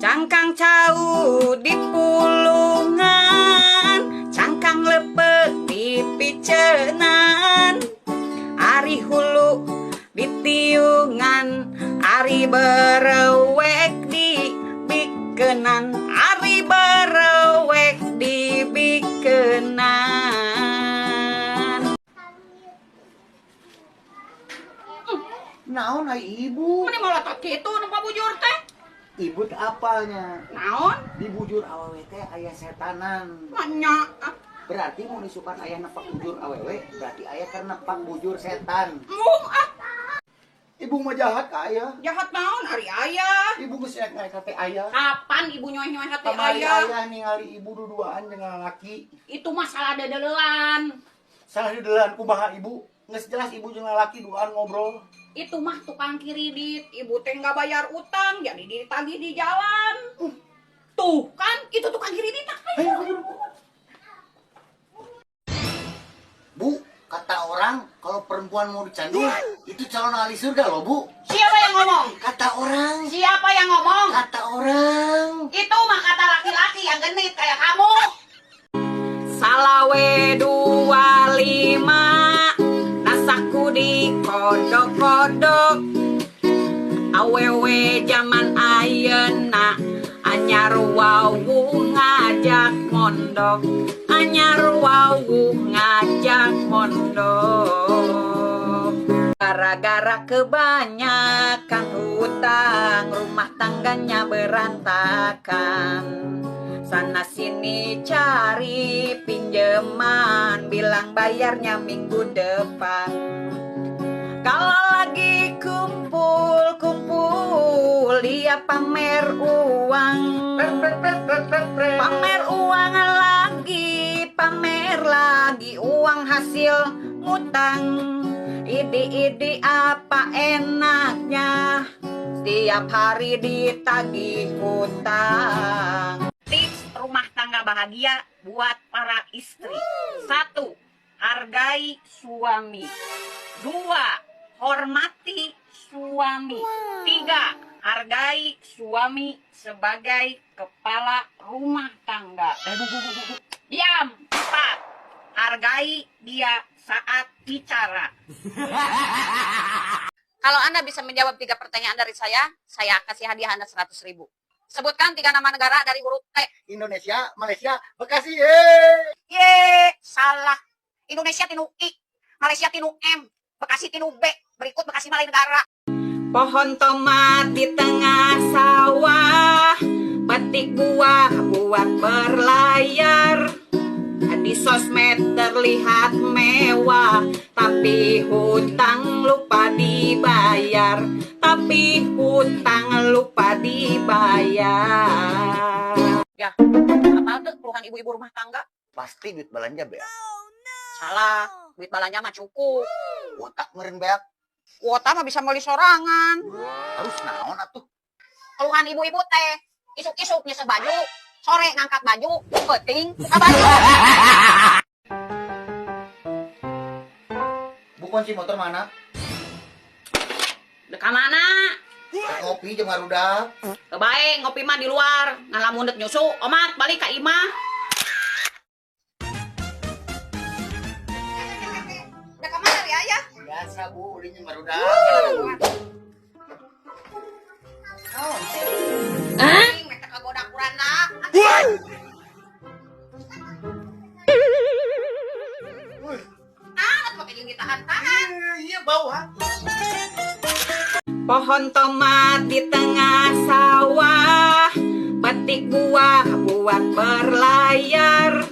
Cangkang cau di pulungan, cangkang lepek di picenan, ari hulu di tiungan, ari berewek di bikenan, ari berewek di bikenan. Naon ai ibu? Mana molotot kitu nempa bujur teh? Ibu teh apalnya? Naon? Di bujur awewe teh aya setanan. Manya. Berarti mun isukan aya nepak bujur awewe, berarti aya keur nepak bujur setan. Mung ah. Ibu mah jahat ka aya. Jahat naon ari aya? Ibu geus rek naik hate aya. Kapan ibu nyoeh-nyoeh hate Kamari aya? aya ningali ibu duduaan jeung lalaki. Itu masalah dedelean. Salah dedelean kumaha ibu? Geus jelas ibu jeung lalaki duaan ngobrol. Itu mah tukang kredit, ibu teh nggak bayar utang, jadi ditagih di jalan. Tuh kan, itu tukang kredit. Ayo, ayo. Bu, kata orang kalau perempuan mau dicandu, itu calon ahli surga loh, Bu. Siapa yang ngomong? Kata orang. Siapa yang ngomong? Kata orang. Itu mah kata laki-laki yang genit kayak kamu. Salawe 25, nasaku di kodok-kodok. Awewe zaman ayeuna, anyar wawuh ngajak mondok, anyar wawuh ngajak mondok. Gara-gara kebanyakan hutang, rumah tangganya berantakan. Sana sini cari pinjaman, bilang bayarnya minggu depan. Kalau lagi kumpul-kumpul, dia pamer uang. Pamer uang lagi, pamer lagi uang hasil ngutang. Idi-idi apa enaknya, setiap hari ditagih hutang. Tips rumah tangga bahagia buat para istri. 1, hargai suami. 2, hormati suami. 3, hargai suami sebagai kepala rumah tangga. Bu. Diam. 4, hargai dia saat bicara. Kalau Anda bisa menjawab 3 pertanyaan dari saya kasih hadiah Anda 100.000. Sebutkan 3 nama negara dari huruf T. Indonesia, Malaysia, Bekasi. Ye. Ye, salah. Indonesia tinu I, Malaysia tinu M, Bekasi tinu B. Berikut Bekasi Malai negara. Pohon tomat di tengah sawah, petik buah buat berlayar. Di sosmed terlihat mewah, tapi hutang lupa dibayar. Tapi hutang lupa dibayar. Ya, apa tuh keluhan ibu-ibu rumah tangga? Pasti duit belanja beak. Oh, no. Salah, duit belanja mah cukup. Kuota meureun beak. Kuota mah bisa beli sorangan. Terus naon atuh? Keluhan ibu-ibu teh, isuk-isuk nyeseh baju, sore ngangkat baju, peuting buka baju. Bu, kunci motor mana? Deka mana? Ngopi jeung barudak. Kebae ngopi mah di luar, ngalamun dek nyusu, omat balik ka imah. Deka mana ri ayah? Biasa Bu, ulin jeung barudak. Hah? Meta kagoda kuranda. Ah, pakai jeung ditahan-tahan. Iya, bau ha. Pohon tomat di tengah sawah, petik buah buat berlayar.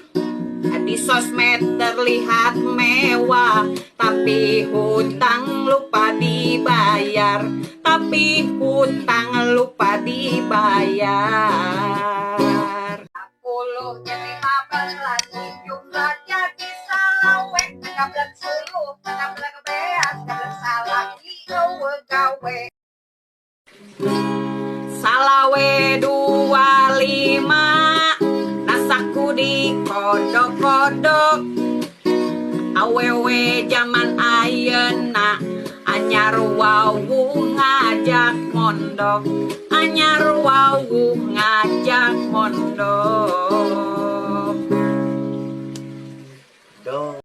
Di sosmed terlihat mewah, tapi hutang lupa dibayar. Tapi hutang lupa dibayar. 10 15 jumlah jadi salawe, 13 10, 16 beas, 13 salaki eueuh gawe. Salawe 25, nasaku di kodok-kodok. Awewe zaman ayeuna, anyar wawuh ngajak Mondok, anyar wawuh ngajak mondok.